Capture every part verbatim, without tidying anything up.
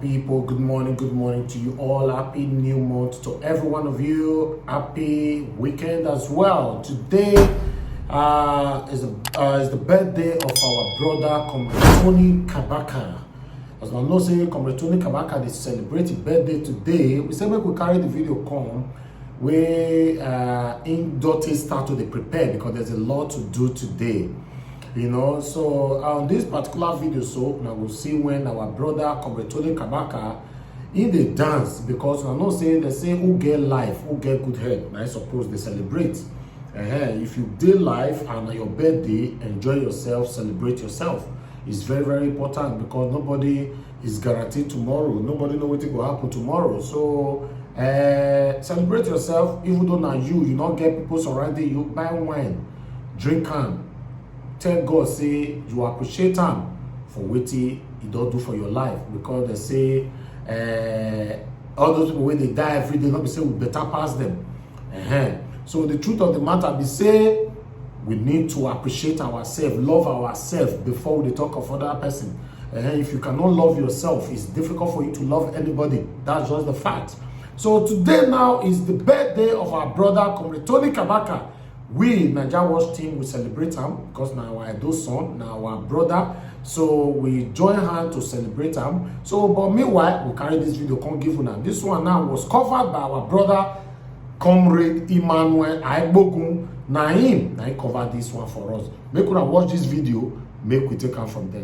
People, good morning, good morning to you all. Happy new month to every one of you. Happy weekend as well. Today uh, is, a, uh, is the birthday of our brother, Comrade Tony Kabaka. As I know, say Comrade Tony Kabaka dey celebrate his birthday today. We say make we carry the video come wey uh, im daughter start to dey prepare because there's a lot to do today. You know, so on this particular video, so now we'll see when our brother Comrade Tony Kabaka in the dance, because I know say they say who get life, who get good head, I suppose they celebrate. Uh-huh. If you dey life and na your birthday, enjoy yourself, celebrate yourself. It's very, very important because nobody is guaranteed tomorrow. Nobody know wetin go happen tomorrow. So uh, celebrate yourself, even though na you, you no get people surrounding you. Buy wine, drink am, tell God say you appreciate am for wetin e don do for your life, because they say uh, all those people wey dey die every day, no be say we better pass them. Uh-huh. So the truth of the matter be say we need to appreciate ourselves, love ourselves before we dey talk of other person. Uh-huh. If you cannot love yourself, it's difficult for you to love anybody. That's just the fact. So today now is the birthday of our brother Comrade Tony Kabaka. We Naija Watch team, we celebrate am because na our Edo son, na our brother. So we join hand to celebrate am. So, but meanwhile, we carry this video come give una. This one now was covered by our brother, Comrade Emmanuel Aigbogun. Na him, na him cover this one for us. Make una watch this video, make we take am from there.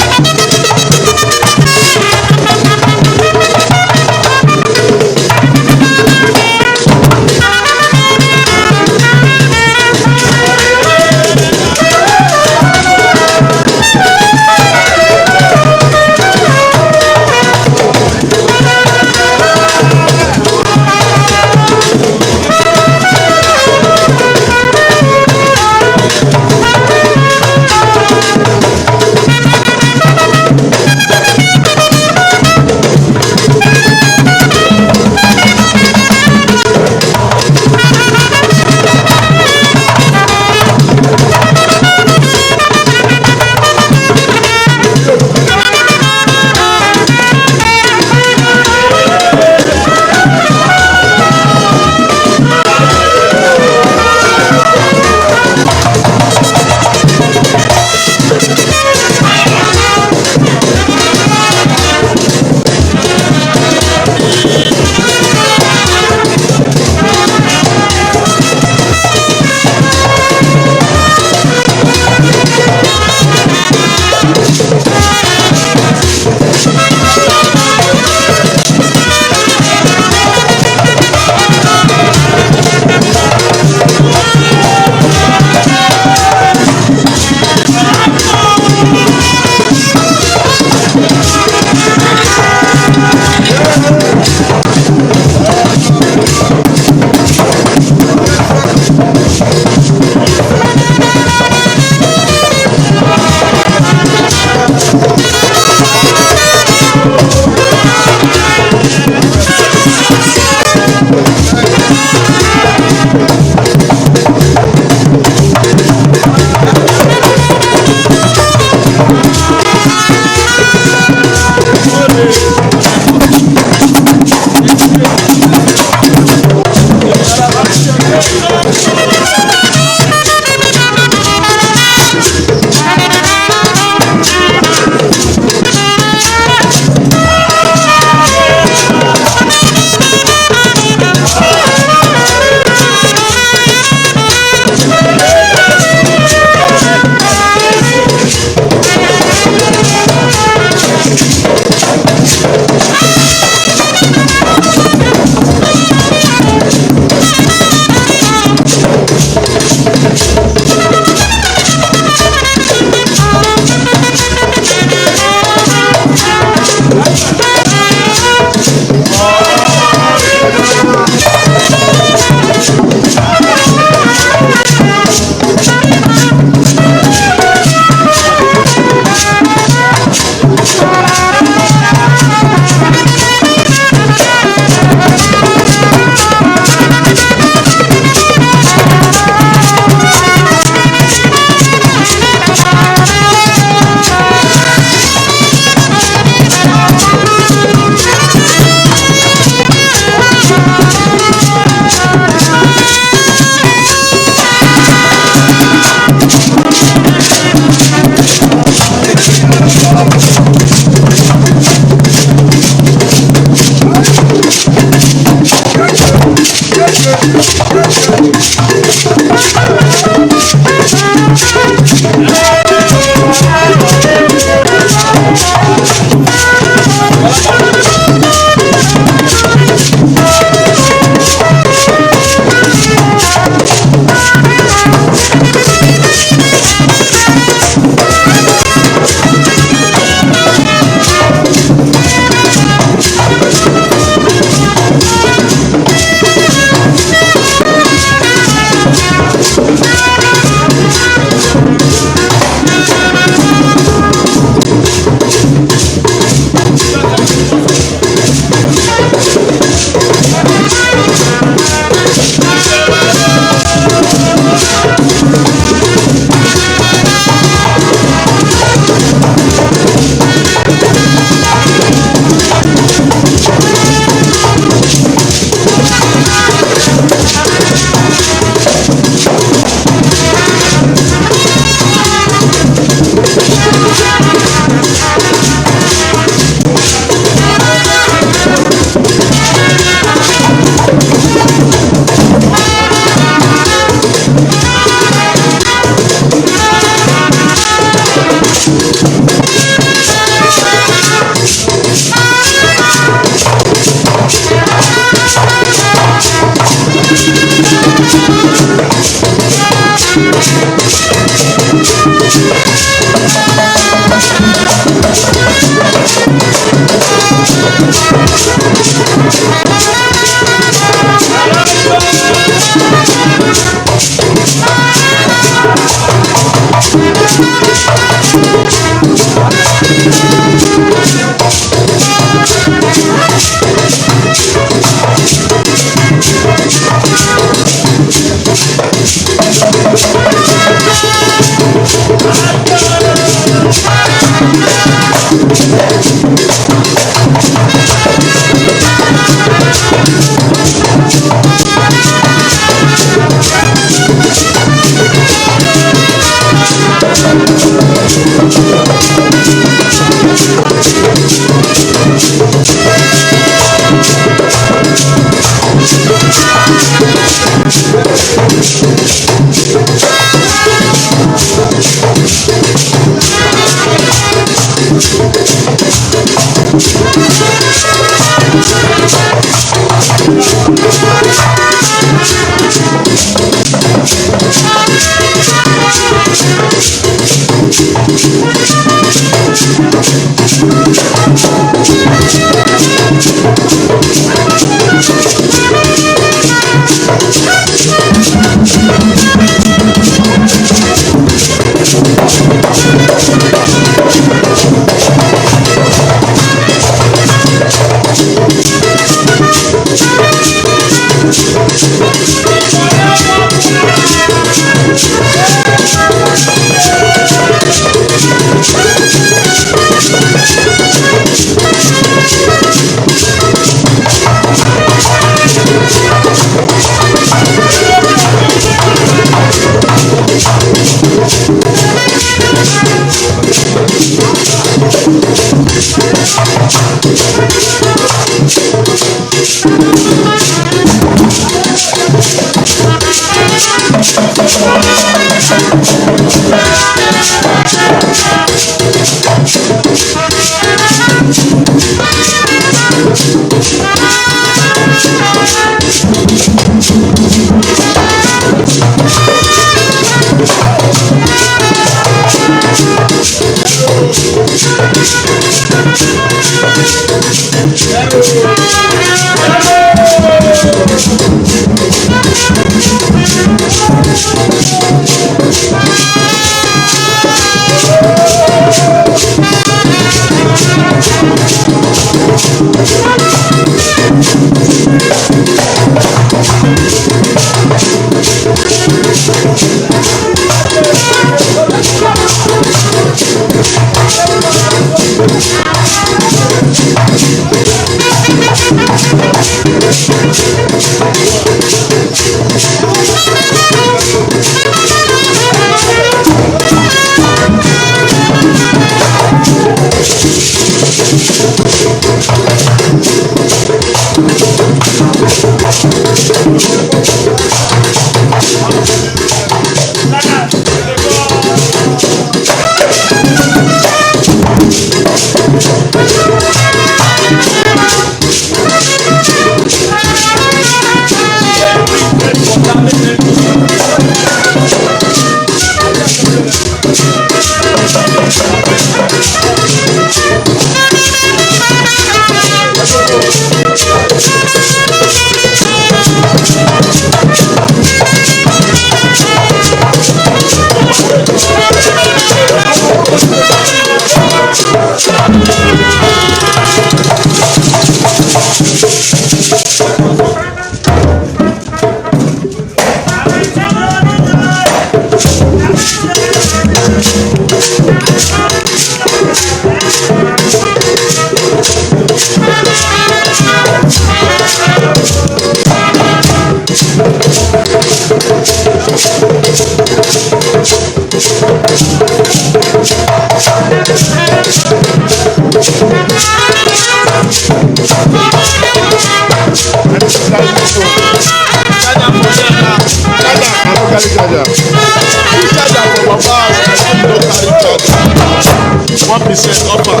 Upper.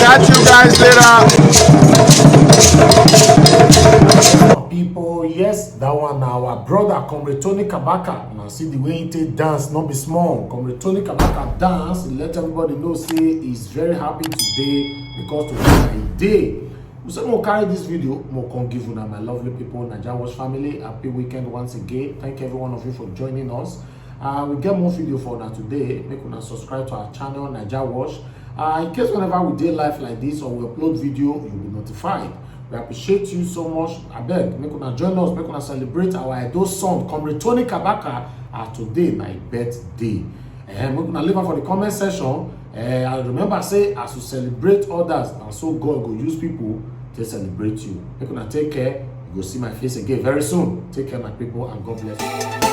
Catch you guys later. People, yes, that one na our brother Comrade Tony Kabaka. Now see the way he take dance, not be small. Comrade Tony Kabaka dance, he let everybody know say he's very happy today because today na him day. We say we carry this video, we come give una, my lovely people, Naija Watch family, happy weekend once again. Thank every one of you for joining us. Uh, we get more video for una today. Make una subscribe to our channel, Naija Watch. Uh, in case whenever we dey live like this or we upload video, you'll be notified. We appreciate you so much. Abeg, make una join us, make una celebrate our Edo son, Comrade Tony Kabaka, uh, today na him birthday. Eh, make una leave am for the comment section. Eh, and remember say as you celebrate others, and so God go use people to celebrate you. Make una take care. You go see my face again very soon. Take care, my people, and God bless you.